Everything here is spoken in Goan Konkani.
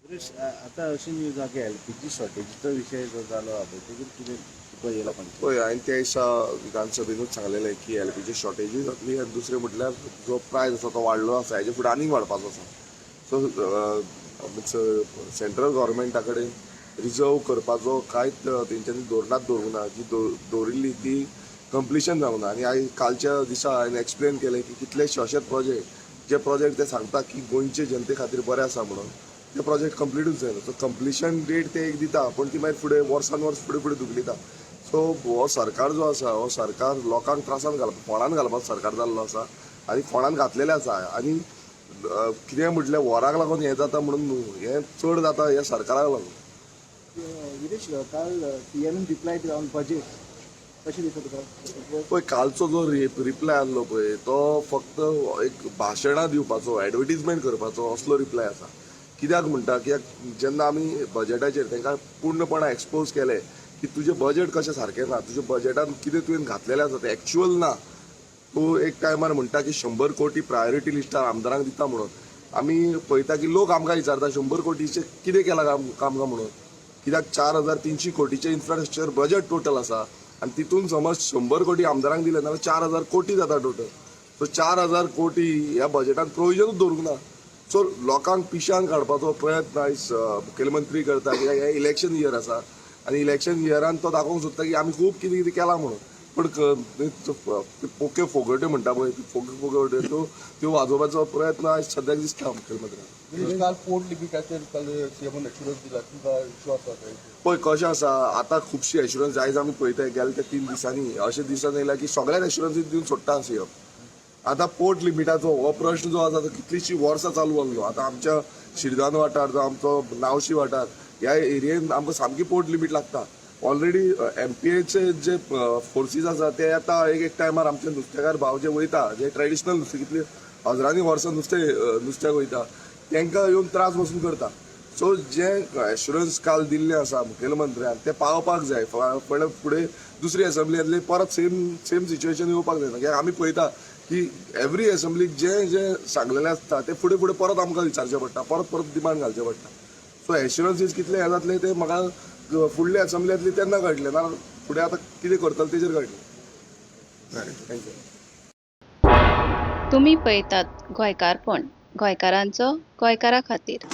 आतां अशी न्यूज आहा की एलपीजी शॉर्टेजीचो विशय जो जालो आहा पळय, तेजेर कितें तुका येयला पंचायत? पळय, हांवें त्या दिसा विधानसभेनूच सांगलेलें की एलपीजी शॉर्टेजूय जातली आनी दुसरें म्हटल्यार जो प्रायस आसा तो वाडलो आसा, हेजे फुडें आनीक वाडपाचो आसा. सो मिन्स सेंट्रल गव्हर्मेंटा कडेन रिजर्व करपाचो कांयच तेंच्यांनी धोरणांत दवरूंक ना. जी दवरिल्ली ती कंप्लिशन जावंक ना. आनी आयज कालच्या दिसा हांवें एक्सप्लेन केलें की कितलेशे अशेच प्रोजेक्ट, जे प्रोजेक्ट ते सांगता की गोंयचे जनते खातीर बरे आसा म्हणून, ते प्रोजेक्ट कंप्लिटूच जायना. सो कंप्लिशन डेट ते एक दिता, पूण ती मागीर फुडें वर्सान वर्स फुडें फुडें धुकलिता. सो हो सरकार जो आसा, हो सरकार लोकांक त्रासान घालपा, फोंडान घालपाक सरकार जाल्लो आसा आनी फोंडान घातलेलें आसा. आनी कितें म्हटल्यार वराक लागून हें जाता म्हणून न्हू, हें चड जाता हें सरकाराक लागून. विरेश, काल सीएम रिप्लाय ऑन बजेट कशें दिसता तुका? पळय, कालचो जो रिप्लाय आहलो पळय, तो फक्त एक भाशणां दिवपाचो, एडवर्टीजमेंट करपाचो असलो रिप्लाय आसा. कित्याक म्हणटा, कित्याक जेन्ना आमी बजेटाचेर तांकां पूर्णपणान एक्सपोज केलें की तुजें बजेट कशें सारकें ना, तुज्या बजेटान कितें तुवें घातलेलें आसा तें एक्चुअल ना. तूं एक टायमार म्हणटा की 100 कोटी प्रायोरिटी लिस्टार आमदारांक दिता म्हणून. आमी पळयता की लोक आमकां विचारता, 100 कोटीचें कितें केलां काम काम काय म्हणून. कित्याक 4300 कोटीचें इन्फ्रास्ट्रक्चर बजेट टोटल आसा आनी तितून समज 100 कोटी आमदारांक दिले जाल्यार 4000 कोटी जाता टोटल. सो 4000 कोटी ह्या बजेटान प्रोविजनूच दवरूंक ना. सो लोकांक पिशान काडपाचो प्रयत्न आयज मुखेलमंत्री करता, कित्याक हें इलेक्शन इयर आसा आनी इलेक्शन इयरान तो दाखोवंक सोदता की आमी खूब कितें कितें केलां म्हणून. पूण पोक्यो फोगोट्यो म्हणटा पळय, ती पोक्यो फोगोट्यो त्यो त्यो वाजोवपाचो प्रयत्न आयज सद्याक दिसता मुखेलमंत्र्याक. विरेश, काल पोर्ट लिमिटाचेर काल सीएमान एश्युरन्स दिला, तुका इश्यू आसा काय? पळय, कशें आसा, आतां खुबशी एश्युरन्स आयज आमी पळयता, गेले ते 3 दिसांनी अशें दिसान येयला की सगळ्याक एश्युरन्स दिवन सोडटा सीएम. आतां पोर्ट लिमिटाचो हो प्रश्न जो आसा तो कितलींशीं वर्सां चालू आहलो. आतां आमच्या शिरदान वाठार, जावं आमचो नावशी वाठार, ह्या एरियेन आमकां सामकी पोर्ट लिमीट लागता. ऑलरेडी एमपीएचे जे फोर्सीस आसा ते आतां एक एक टायमार आमचे नुस्तेकार भाव जे वयता, जे ट्रेडिशनल नुस्तें कितले हजारांनी वर्सां नुस्तें नुस्त्याक वयता, तांकां येवन त्रास बसून करता. सो जे एश्युरन्स काल दिल्लें आसा मुखेलमंत्र्यान तें पावपाक जाय. फुडें फुडें दुसरी एसेंब्ली येतली, परत सेम सेम सिच्युएशन येवपाक जायना, कित्याक आमी पळयता की एवरी एसेंब्लीक जें जें सांगलेलें आसता तें फुडें फुडें परत आमकां विचारचें पडटा, परत परत डिमांड घालचें पडटा. सो एश्युरन्सीस कितले हें जातले ते म्हाका फुडली एसेंब्ली येतली तेन्ना कळटलें, ना फुडें आतां कितें करतले तेजेर कळटलें. Thank you. तुमी पळयतात गोंयकारपण, गोंयकारांचो गोंयकारा खातीर.